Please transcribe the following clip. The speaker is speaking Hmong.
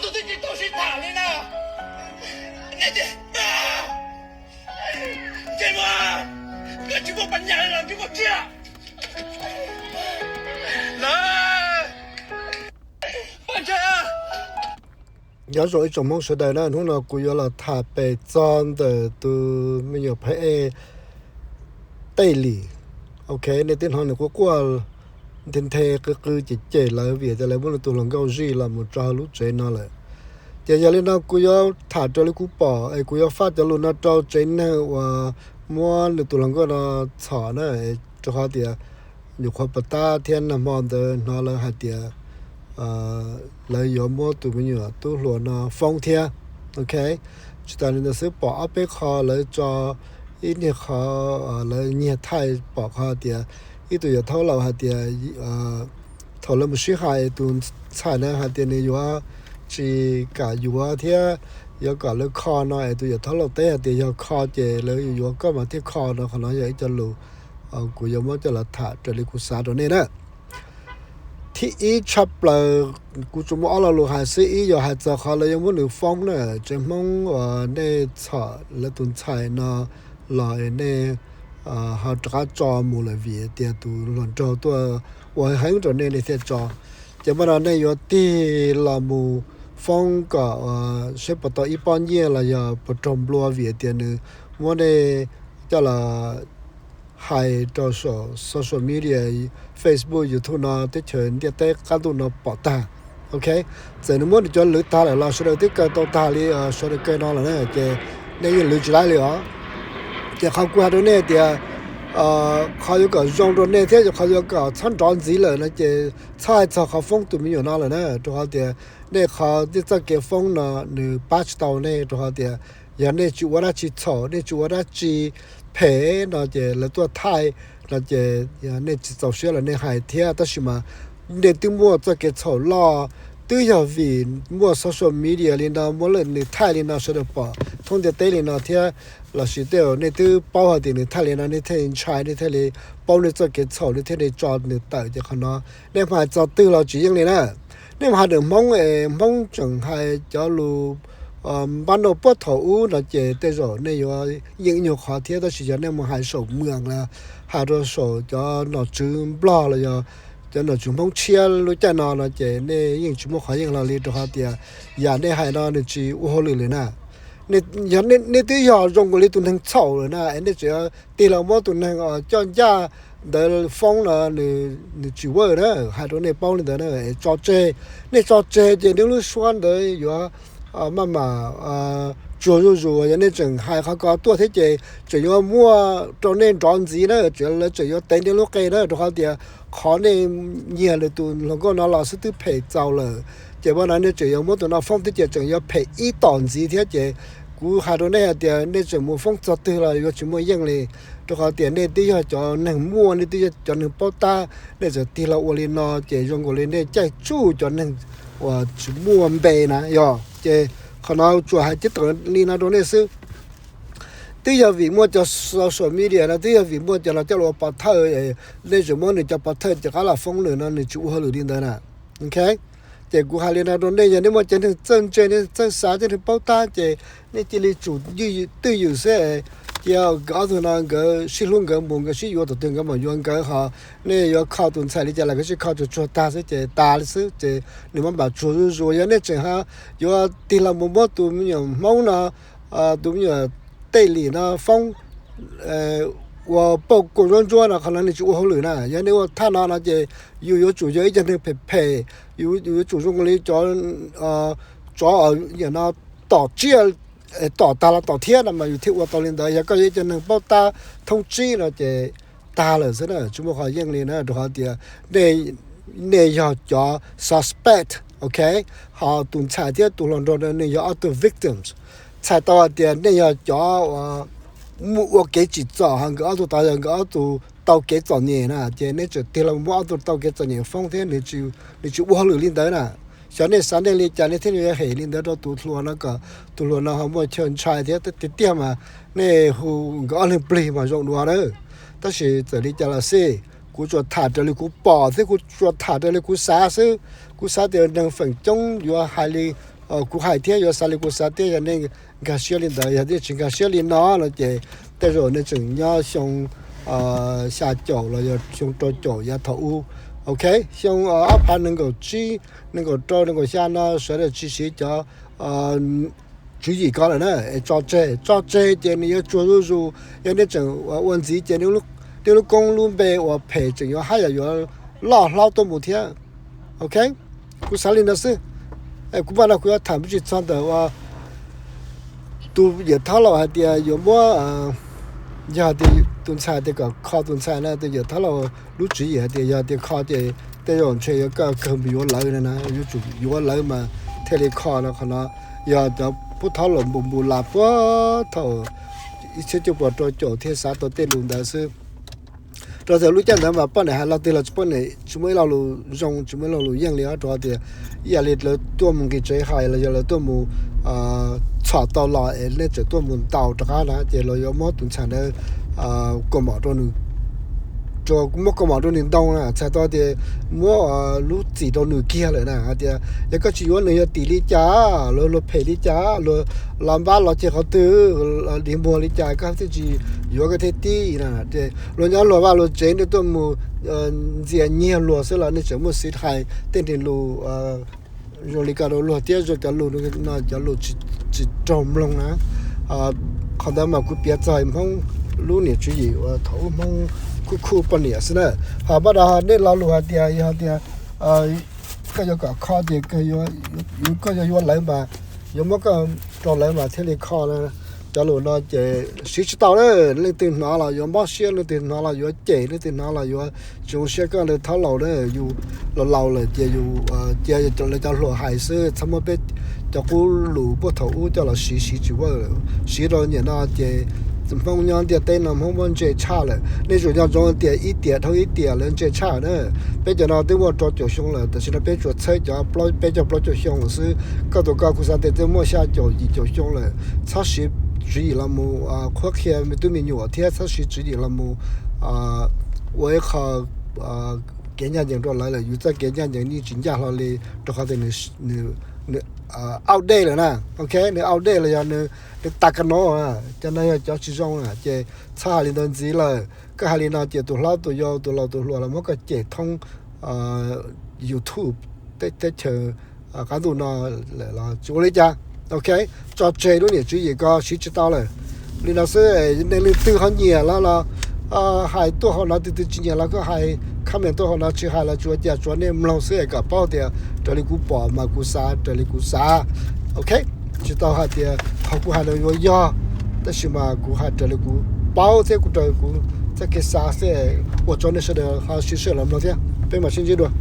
Tus twb tsis tau sib tham li na. Nej tias, ntsej muag, koj tsis muaj pas nyas li los ntsej muag tsiaj. Lawv, nyob zoo ib tsoom Hmoob sawv daws na, hnub no kuv yuav los tham pem txog ntawm tus me nyuam phab ej Tej Lim. Ok, nej twb hnov nws quaj quaj nthe nthe qw qw cem cem lawv vim tias lawv muab nws tus hluas nkauj zij los mus tso hauv lub tsev no lawm. Ces yog li no kuv yuav tham raws li kuv pom es kuv yuav faj cov lus no rau tsev neeg uas muab nws tus hluas nkauj no txhom na, rau qhov tias nyuam qhuav puas tab thiab nag hmo ntawd hnov lawv hais tias lawv yuav muab tus me nyuam tub hluas no foob thiab. Ok, tsis tas li ntawd xwb, pom ob peb qho lawv tso ib niag qho, lawv nyiag thaij pom qhov tias ib tug yawm thaub laus hais tias thaum lawv mus sib hais tus ntxhais na hais tias nws yuav tsis kam yuav thiab yuav kom lawv kho no es tus yawm thaub laus teb hais tias yog kho ces lawv yuav yuav koj mas thiaj kho no. Qhov no yog ib co lus kuv yuav muab coj los tham raws li kuv xav rau nej na. Thib ib tshaj plaws, kuv tsuas muaj ob lo lus hais xwb, ib yog hais txog qhov lawv yuav muab nws foob na, tsev Hmoob uas nej txhom lawv tus ntxhais no los nej ho rov qab tso mus lawm vim tias tus hluas nraug tuaj ua heev rau nej nej thiaj tso. Ces mas no nej yuav tig los mus foob kom seb puas tau ib pob nyiaj los yog puas raug nplua vim tias nws muab nej coj los hais rau saum social media, Facebook, YouTube no teb chaws ntiaj teb qab ntuj no pom tag. Ok, txawm nws muab nws cov lwv tag lawm los sawv daws twb kaw tau tag li sawv daws kaw no lawm na, ces nej yeej lwv tsis laib li os. Ces qhov kuv hais rau nej tias qhov yuav kom zoo rau nej thiab qhov yuav kom txhob nrov ntxiv lawm no ces txhob hais txog qhov foob tus me nyuam no lawm na, rau qhov tias nej qhov txoj kev foob no nws pab tsis tau nej, rau qhov tias yog nej tsis ua dab tsi txhaum, nej tsis ua dab tsi phem no ces lawv tuaj thaij no ces nej tsis txaus siab los nej hais thiab, tab sis mas nej twb muaj txoj kev txhaum loj, twb yog vim muaj social media li no muab lawm nws thaij li no sawv daws pom thoob ntiaj teb li no thiab, los sis tej zaum nej twb paub hais tias nws thaij li no nej thiaj li ntshai, nej thiaj li paub nej txoj kev txhaum nej thiaj li tso nws tawm, ces qhov no nej mas hais txog twg los tsis yeej li na. Nej mas hais ntawm Hmoob es Hmoob tseem hais cov lus npab nauj puag thaum ub no ces tej zaum nej yuav yeej ib nyuag qhov thiab, tab sis yog nej mus hais saum mws los hais rau saum cov nom tswv Nplog los yog cov nom tswv Hmoob tshiab lub caij no no ces nej yeej tsis muaj qhov yeej hlo li, rau qhov tias yam nej hais no nws tsis ua hauj lwm li na. Yog nej twb yog zoo nkaus li tus neeg txhaum lawm na es nej tseem tig los muab tus neeg coj ncaj ntawd foob no, nws tsis ua na, hais rau nej paub li ntawd na, tso tseg. Nej tso tseg ces nws lub suab ntawd yuav maj mam tsuag zuj zus. Yog nej tseem hais qhov ko tuaj thiab ces tseem yuav muaj rau nej nrov ntxiv na, lawv tseem yuav tev nej lub qe na, rau qhov tias qhov nej nyiag lwm tus hluas nkauj no los xwb twb phem txaus lawm, ces mas no nej tseem yuav muab tus no foob thiab ces tseem yuav phem ib tom ntxiv thiab. Ces kuv hais rau nej hais tias nej tseem mus foob txog twg los yuav tsis muaj yeej li, rau qhov tias nej twb yog cov neeg muaj, nej twb yog cov neeg paub tab, nej txawm tig los ua li no ces zoo nkaus li nej caij tsuj cov neeg uas tsis muaj npe na yog. Ces qhov no tsuas hais tib tawm li no rau nej xwb. Twb yog vim muaj cov social media no, twb yog vim muaj cov no coj los ua pov thawj, nej tseem muab nws cov pov thawj ces rov qab los foob nws no nws tsis ua hauj lwm li ntawd na. Ok, ces kuv hais li no rau nej, yog nej muaj cov neeg txawj ntse, nej txawj xav, cov neeg paub tab ces nej cia li tsum twj ywm xwb. Cia nkawd ob tug no nkawd sib hlub nkawd mus, nkawd sib yuav, tus twg nkawd mam yuav nkawd ho. Nej yuav kho tus ntxhais li cas los nkawd sib kho tsuag tsuag tag xwb ces tas li xwb, ces nws maj mam tsuag zuj zus. Yog nej tseem yuav tig los mus muab tus me nyuam Hmoob no, tus me nyuam Tej Lim no foob ua pauj kuj ntsuab ntsuab no, qhov no nws tsis ua hauj lwm na. Yog nej ua thaj no no ces yus yuav tsum yog ib co neeg phem phem, yus yuav tsum zoo li cov tsov no tom tsiaj, tom tag los tom thiab no mas yus thiaj ua tau li ntawd. Yog koj yog ib co neeg paub tab thoob tsib no ces tag lawm xwb na, tsis muaj qhov yeej li na, rau qhov tias nej yog cov suspect, ok, ho tus ntxhais thiab tus hluas nraug no nws yog ob tug victims. Txhais tau hais tias nej yog cov ua kev tsim txom, ho nkawd ob tug tod yog nkawd ob tug tau kev txom nyem na, ces nej tseem tig los muab ob tug tau kev txom nyem foob thiab, nws tsis ua hauj lwm li ntawd na. Xyov nej xav nej li cas nej thiaj li yuav hem li ntawd rau tus hluas no kom tus hluas no ho muaj chaw ntshai thiab. Tiag tiag mas nej hu nkawd ob leeg plig mas zoo dua na. Tab sis txawm li cas los xij, kuv tsuas tham raws li kuv pom thiab kuv tsuas tham raws li kuv xav xwb. Kuv xav tias neeg feem coob yuav hais li Kuv hais thiab yuav xav li kuv xav thiab, yog nej nkag siab li ntawd, yog nej tsis nkag siab li no no ces tej zaum nej tseem nyob xyoo xya caum los yog xyoo rau caum yav thaum ub. Ok, xyoo ob phav nees nkaum tsib, nees nkaum rau, nees nkaum xya no sawv daws tsis siv cov tswv yim ko lawm na, es tso tseg, tso tseg ces nws yuav tsuag zuj zus. Yog nej tseem ua ntxiv ces nej lub koob lub npe uas phem tseem yuav haj yam yuav loj hlob tuaj mus thiab. Ok, kuv xav li ntawd xwb. Kuv mas no kuv yuav tham me ntsis txog ntawm ua tus yawm thab laus hais tias yuav muab, yog tias tus ntxhais tias kom kho tus ntxhais na, tus yawm thab laus lub tswv yim hais tias yog tias kho ces tej zaum ntshe yuav kawg mus yuav lawv na, yuav tsum yuav lawv mas thiaj li kho no. Qhov no yog cov pub thab laus npu npu las puag thaum ib txhiab cuaj puas rau caum thiaj xav tau tej lus ntawd xwb. Rau thaum lub caij ntawd mas poj niam hais lo twg los tsis, poj niam tsis muaj ib lo lus zoo, tsis muaj ib lo lus yeej li, rau tias ib yam li lawv tuaj mus nqis tsev hais los yog lawv tuaj mus txhom tau los es nej tseem tuaj mus ntaus rov qab na, ces los yuav muab tus ntxhais ntawd kaus mom rau nws, muab kaus mom rau nws ntoo na, txhais tau tias muab lub txim rau nws kiag lawm na. Hais tias yog koj tsis yuav nws yog tim li cas, luag luag phem li cas, luag los npab los ceg qhov twg, dig muag li cas koj thiaj tsis yuav koj thiaj tib na. Luag nyob luag vaj luag tsev, nej tuaj mus ntxias nyiag luag xwb los nej tseem muaj xiv hais tej niag lus zoo li ko rau luag thiab zoo cov lus no cov lus tsis raug mloog na. Qhov ntawd mas kuv piav txog Hmoob lub niam tswv yim uas thaum ub Hmoob khuj khuj poj niam xwb na. Ho npaj no nej lo lus hais tias yog tias koj yuav kom kho ces koj yuav yuav lawv mas, yuav muab koj rau lawv mas thiaj li kho na. Cov lus no ces siv tsis tau na. Leej twg hnov los yuav mob siab, leej twg hnov los yuav cem, leej twg hnov los yuav tsis zoo siab. Koj lawv thab laus na, yus laus laus lawm ces yus cia lawv cov hluas hais xwb, txhob muab peb cov qub lus puag thaum ub coj los siv, siv tsis ua. Siv rau nim no ces Hmoob nyob ntiaj teb no Hmoob muab ntse tshaj lawm. Nej tsuas nco ntsoov tias ib tiam dhau ib tiam lawv ntse tshaj na. Peb cov no twb muaj rau caum xyoo lawm, tam sim no peb tsuas txhawb cov peb caug plaub caug xyoo lawm xwb. Koj tus ko kuv xav tias twb muaj xya caum yim caum xyoo lawm. Txhob siv tswv yim los mus qhuab qhia me tub me nyuam thiab txhob siv tswv yim los mus ua ib qho kev ncaj ncees rau lawv lawm. Yus txoj kev ncaj ncees yeej tsis ncaj hlo li, rau qhov tias nws outdated lawm na. Ok, nws outdated los yog nws tas ka no, cov no yog cov tsis zoo na, ces txhob hais li ntawd ntxiv lawm. Koj hais li no ces tus hlob tus yau tus laus tus hluas los muab koj cem thoob YouTube teb chaws qab ntuj no lawm los tsis ua li cas. Ok, tso tseg lub niam tswv yim ko siv tsis tau lawm. Li no xwb, nej leej twg ho nyiam los los hais tuaj hauv no, tus twg tsis nyiam los koj hais comment tuaj hauv no, tsis hais los tsis ua cas, tsuav nej mloog xwb es kom paub tias raws li kuv pom mas kuv xav raws li kuv xav. Ok, tsis tau hais tias qhov kuv hais no yuav yog, tab sis mas kuv hais raws li kuv paub thiab kuv raws kuv txoj kev xav xwb. Ua tsaug nej sawv daws ho sib sawm los mloog thiab, peb mam sib ntsib dua.